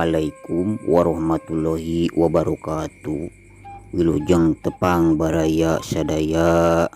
Assalamualaikum warahmatullahi wabarakatuh. Wilujeng tepang baraya sadaya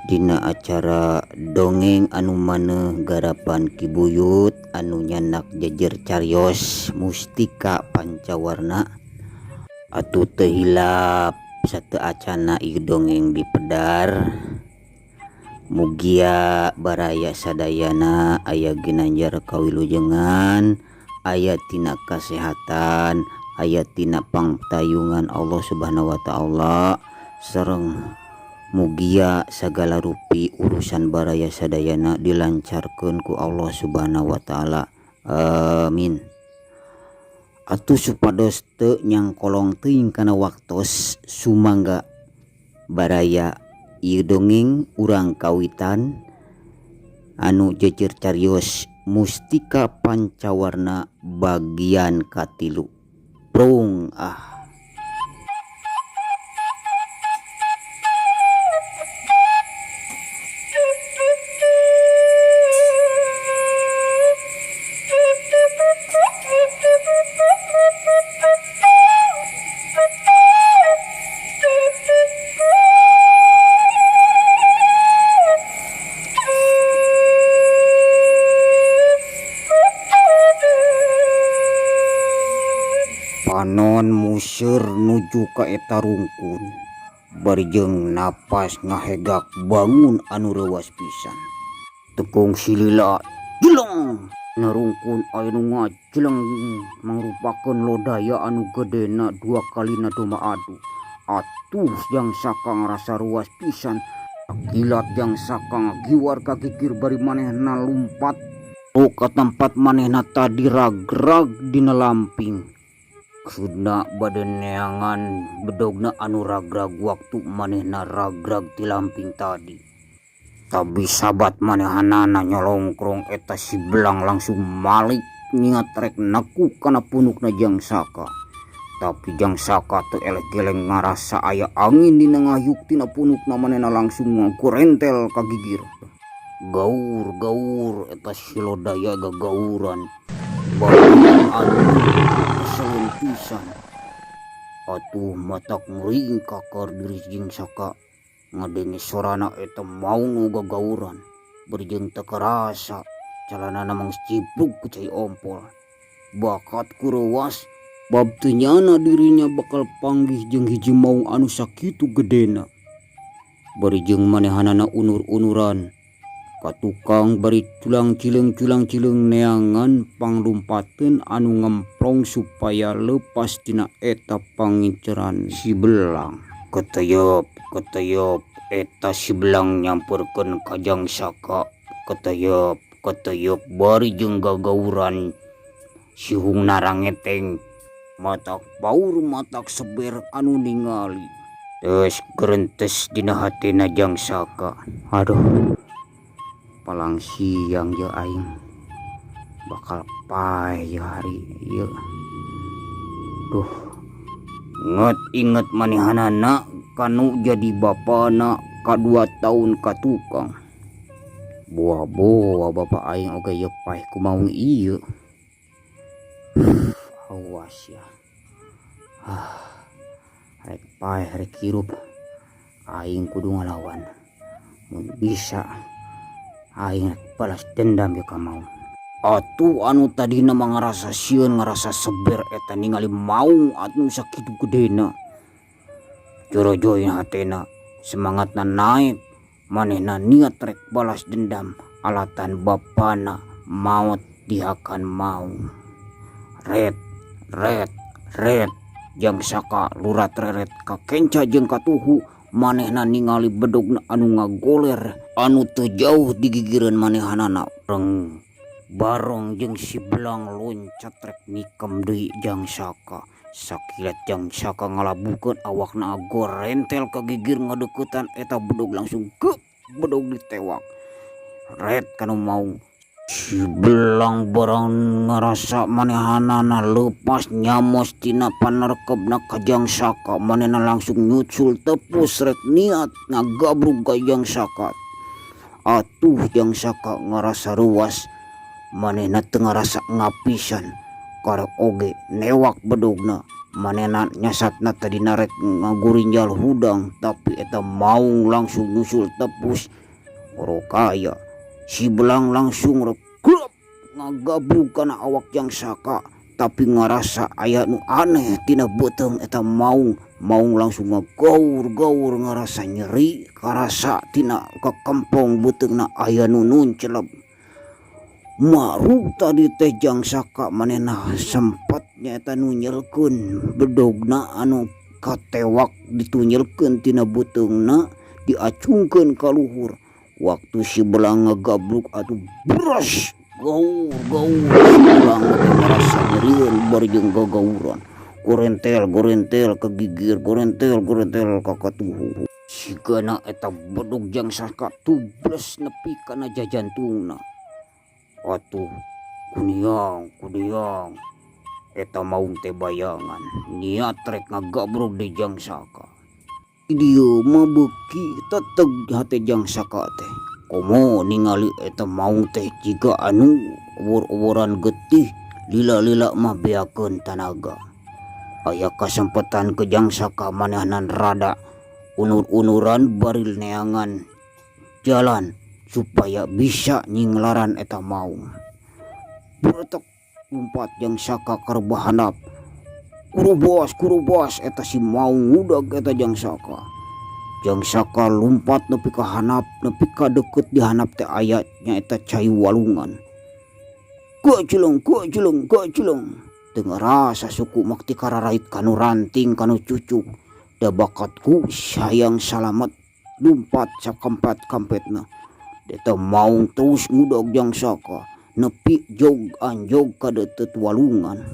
dina acara dongeng anu maneuh garapan Ki Buyut anu nyanak jejer carios mustika pancawarna atuh teu hilap sateu acana ieu dongeng dipedar. Mugia baraya sadayana aya ginanjar kawilujengan, aya tina kasehatan, aya tina pangtayungan Allah Subhanahu wa taala, sareng mugia sagala rupi urusan baraya sadayana dilancarkeun ku Allah Subhanahu wa taala. Amin. Atuh supados teu nyangkolong teuing kana waktos, sumangga baraya ieu dongeng urang kawitan anu jejer carios mustika pancawarna bagian katilu. Prung ah. Panon museur nuju ka eta rungkun, bari jeung napas ngahegak bangun anu reuwas pisan. Tekung silila jeleng na rungkun aya nu ngajeleng mangrupakeun lodaya anu gedena dua kalina domba adu. Atuh Jang Saka ngarasa ruas pisan, kilat Jang Saka ngagiwar ka gigir bari manehna lumpat ka tempat manehna tadi ragrag dina lamping. Maksudna bade neangan bedogna anu ragrag waktu manehna ragrag ti lamping tadi. Tapi sabat manehanana nyolongkrong eta si belang langsung malik niat rek neku kana punukna Jang Saka. Tapi Jang Saka teu eleh geleng ngarasa aya angin dina ngayuk tina punukna manehna langsung ngagorentel ka gigir. Gaur gaur eta si lodaya gagauran. Bangun anu keselin pisan. Atuh matak muringkak keur diri Jang Saka ngadenge sorana eta maung nu gagauran. Bari jeung teu karasa calanana mah geus ciprug ku cai ompol. Bakat ku reuwas bab teu nyana dirinya bakal panggih jeung hiji maung anu sakitu gedena. Bari jeung manehanana unur-unuran ka tukang bari culang cileung culang cileung neangan panglumpateun anu ngemplong supaya leupas tina eta panginceran si belang. Keteyop keteyop eta si belang nyamperkeun ka Jang Saka. Keteyop keteyop bari jeung gagauran sihungna rangeteng matak paur matak seber anu ningali. Geus gerentes dina hatina Jang Saka. Aduh, palang siang ye aing bakal paeh ye hari ieu. Duh, nget inget manehanana kanu jadi bapana kadua taun ka tukang. Boa-boa bapa aing oge ye paeh ku maung ieu. Awas ya. Ah, rek paeh rek hirup aing kudu ngalawan. Mun bisa aing rek balas dendam ye ka maung. Atuh anu tadina mah ngarasa sieun ngarasa seber eta ningali maung anu sakitu gedena. Jorojoy hatena, semangatna naek, manehna niat rek balas dendam alatan bapana maot dihakan maung. Ret ret ret Jang Saka lurat reret ka kenca jeung katuhu manehna ningali bedogna anu ngagoler anu teu jauh digigireun manehanana. Reng barong jeung si belang loncat rek nikem deui Jang Saka. Sakilat Jang Saka ngalabukeun awakna gorentel ka gigir ngadeuketan eta bedog langsung geup bedog ditewak. Ret kanu maung. Si belang barang ngarasa manehanana leupas nyamos tina panerkebna ka Jang Saka. Manehna langsung nyucul tepus rek niat ngagabrug ka Jang Saka. Atuh Jang Saka ngarasa ruas manehna teu ngarasa ngapisan. Karek oge newak bedogna manehna nyasatna tadina rek ngagurinjal hudang tapi eta maung langsung nyusul tepus rokaya si belang langsung rek grep ngagabrug kana awak Jang Saka tapi ngarasa aya nu aneh tina beuteung eta maung maung langsung ngagaur-gaur ngarasa nyeri karasa tina kakempong beuteungna aya nu nuncelep. Maruk tadi teh Jang Saka manehna sempat nyaeta nunyelkeun bedogna anu katewak ditunyelkeun tina beuteungna diacungkeun ka luhur waktu si belang ngagabruk atuh bres gaur gaur si belang ngarasa nyerieun bari jeung gagauran gorentel gorentel ka gigir gorentel gorentel ka katuhu sigana eta bedog Jang Saka tubles nepi kana jajantungna. Atuh kuniang kuniang eta maung teh bayangan niat rek ngagabrug di Jang Saka. Dieu mah beuki teteg hate Jang Saka teh komo ningali eta maung teh jiga anu obor-oboran getih lila-lila mah beakeun tanaga. Aya kasempetan ke Jang Saka manehna rada unur-unuran bari neangan jalan supaya bisa nyinglaran eta maung. Bretek lumpat Jang Saka ka rebah handap. Kurubas kurubas eta si maung ngudag eta Jang Saka. Jang Saka lumpat nepi ka handap nepi ka deukeut di handap teh aya nyaeta cai walungan. Gajleng gajleng gajleng teu ngarasa suku mah ti kararait kanu ranting kanu cucuk da bakatku hayang salamet lumpat sakempet-kempetna. Eta maung terus ngudag Jang Saka nepi jog anjog ka deuteut walungan.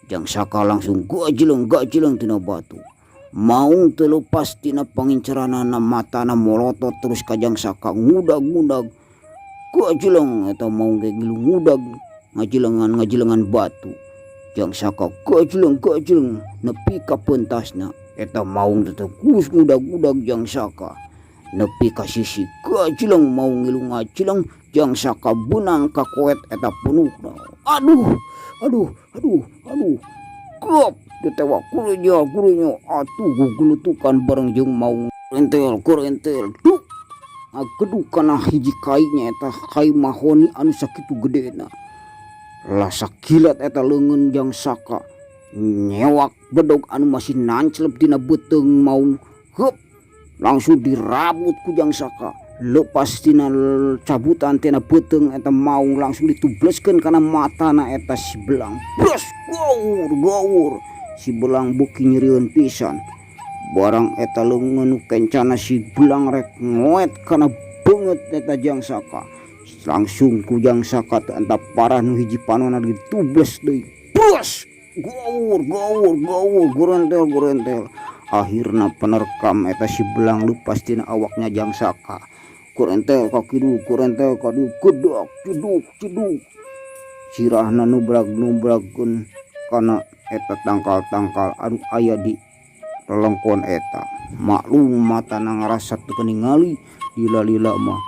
Jang Saka langsung gajleng gajleng tina batu. Maung teu leupas tina panginceranana matana molotot terus ka Jang Saka ngudag-ngudag gajleng eta maung ge ngilu ngudag ngajilengan ngajilengan batu. Jang Saka gajleng gajleng nepi ka pentasna eta maung tetep terus ngudag-ngudag Jang Saka nepi ka sisi gajleng maung ngilu ngajleng Jang Saka beunang ka koet eta punukna. Aduh aduh aduh aduh gop ditewak gurunya gurunya atuh gugulutukan bareng jeung maung rentel gorentel duk ngageduk kana hiji kai nyaeta kai mahoni anu sakitu gedena. Lasak kilat eta leungeun Jang Saka nyewak bedog anu masih nanclep dina beuteung maung heup langsung dirabut ku Jang Saka lepas tina cabutan tina beuteung eta maung langsung ditubleskeun kana matana eta si belang bres gaur gaur si belang beuki nyerieun pisan barang eta leungeun nu kencana si belang rek ngoet kana beungeut eta Jang Saka langsung ku Jang Saka teh entah parah nu hiji panonna ditubles deui bres gaur gaur gaur gorentel gorentel akhirna penerkam eta si belang lepas tina awaknya Jang Saka gorentel ka kidul gorentel ka dieu gedak jeduk jeduk sirahna nubrag-nubragkeun kana eta tangkal-tangkal anu aya di lelengkon eta maklum matana ngarasa teu kaningali lila-lila mah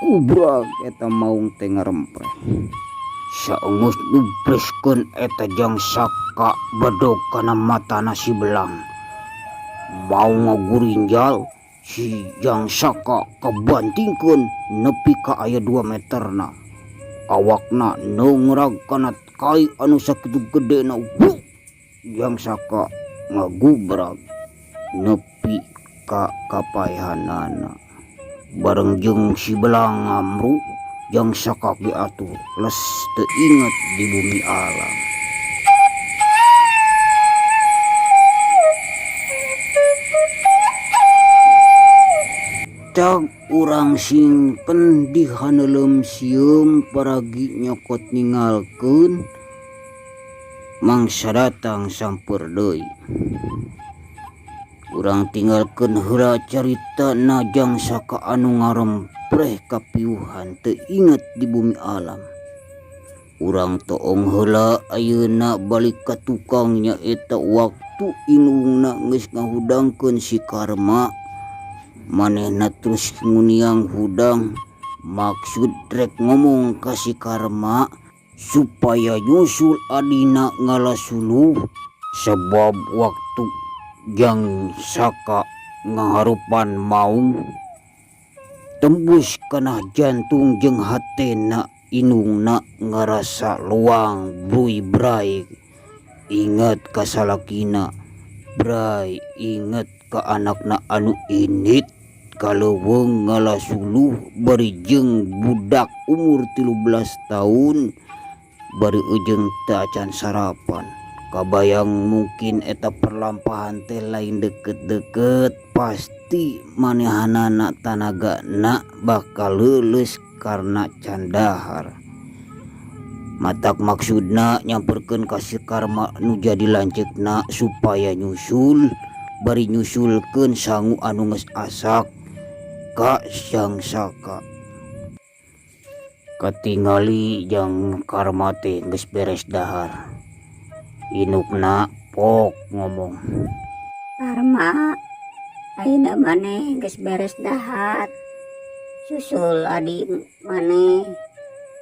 kubrag eta maung teh ngarempreh. Saenggeus nubreskeun eta Jang Saka bedog kana matana si belang maung ngagurinjal si Jang Saka kabantingkeun nepi ka aya 2 meterna awakna neungrag kana kai anu sakitu gedena wuh Jang Saka ngagubrag nepi ka kapaehanana bareng jeung si belang ngamru Jang Saka diatur les teu inget di bumi alam. Cag urang simpen di haneuleum sieum paragi nyokot ningalkeun mangsa datang sampeur deui. Urang tinggalkeun heula caritana Jang Saka anu ngarempreh kapiuhan teu inget di bumi alam. Urang toong heula ayeuna balik ka tukang nyaeta waktu indungna geus ngahudangkeun si Karma. Manehna terus nguniang hudang maksud rek ngomong ka si Karma Supaya nyusul adina ngala suluh sebab waktu Jang Saka ngaharupan maung tembus kana jantung jeung hatena indungna ngarasa luang bruy bray inget ka salakina bray inget ka anakna anu indit ka leuweung ngala suluh bari jeung budak umur 13 tahun bari ujung teu acan sarapan. Kabayang mungkin eta perlampahan teh lain deket-deket pasti manehanana tanagana bakal leuleus karena can dahar. Matak maksudna nyamperkeun ka si Karma nu jadi lanceukna supaya nyusul bari nyusulkeun sangu anu geus asak ka Jang Saka. Katingali Jang Karma teh geus beres dahar. Indungna pok ngomong. Karma, ayeuna maneh geus beres dahar. Susul adi maneh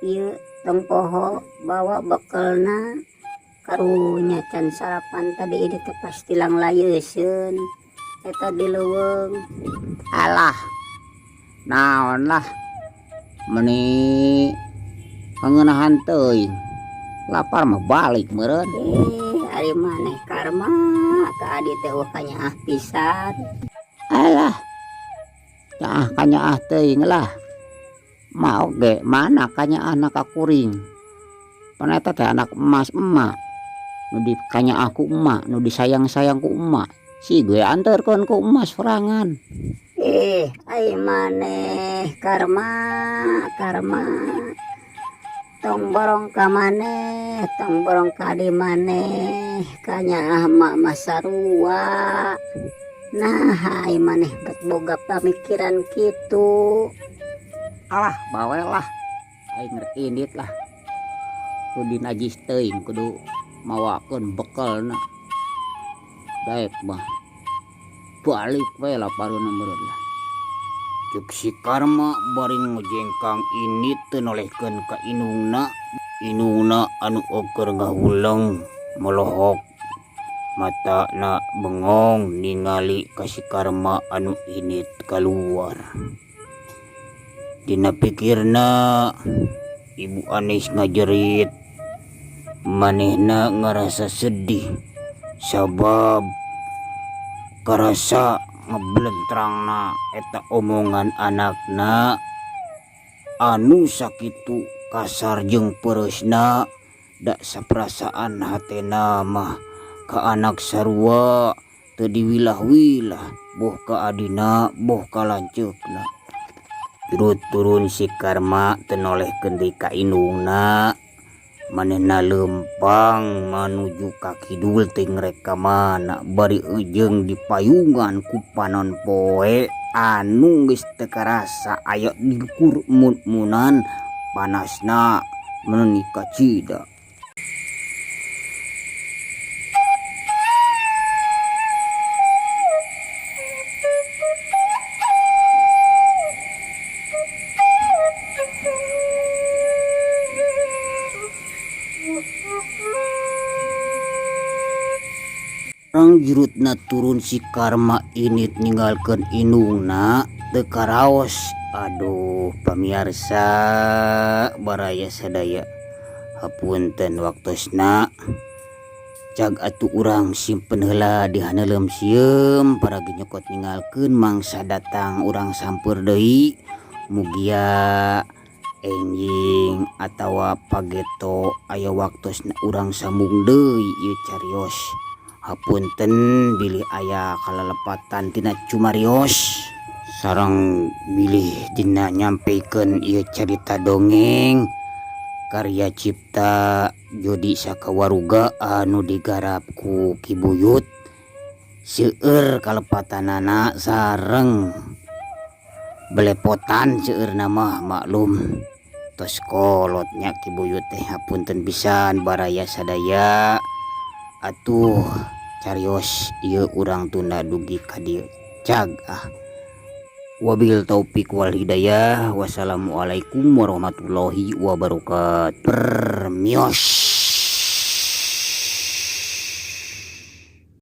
ieu tong poho bawa bekelna. Karunya can sarapan tadi ini teh pasti langlayeuseun eta di leuweung. Alah, naon lah meni ngeunahan teuing. Lapar mah balik meureun. Ari maneh Karma ka adi teh eueuh kanyaah pisan. Alah, nyaah kanyaah teuing lah. Mau ge mana kanyaahna ka kuring. Pan eta teh anak emas emak. Nu di kanyaah ku emak, nu disayang-sayang ku emak. Si gue anterkeun ku emak sorangan. Ai maneh Karma, Karma. Tong borong ka maneh, tong borong ka adi maneh, kanyaah emak mah sarua. Nah, ai maneh bet boga pamikiran kitu. Alah, bawel lah. Aing rek indit lah. Kudu najis teuing kudu mawakeun bekelna. Daek mah balik we lapareuna meureun lah. Cek si Karma bari ngojengkang ini teu nolehkeun ka indungna. Indungna anu eueuh ngahuleng molohok matana bengong ningali ka si Karma anu indit kaluar. Dina pikirna Ibu Anis ngajerit manehna ngarasa sedih sabab karasa ngeblentrangna eta omongan anakna anu sakitu kasar jeung peureusna da saperasaan hatena mah ka anak sarua teu diwilah-wilah boh ka adina boh ka lanceukna. Turut turun si Karma teu nolehkeun deui ka indungna manehna leumpang manuju ka kidul teuing rek ka mana bari ejeung dipayungan ku panon poe anu geus teu karasa aya diukur mun-munan panasna meuni kacida. Rang jurutna turun si Karma init ninggalkeun indungna teu karaos. Aduh pamiarsa baraya sadaya hapunten waktosna cag atuh urang simpen heula di haneuleum sieum paragi nyokot ninggalkeun mangsa datang urang sampeur deui mugia enjing atawa pageto aya waktosna urang sambung deui ieu carios. Hapunten bilih aya kalalepatan tina cumarios sareng bilih dina nyampekeun ieu carita dongeng karya cipta Jodi Sakawaruga anu digarap ku Ki Buyut seueur kalepatanana sareng belepotan seueurna mah maklum tos kolotnya Ki Buyut teh. Hapunten pisan baraya sadaya. Atuh carios ieu urang tunda dugi ka dieu cag ah. Wabil taufik wal hidayah. Wassalamualaikum warahmatullahi wabarakatuh. Permios.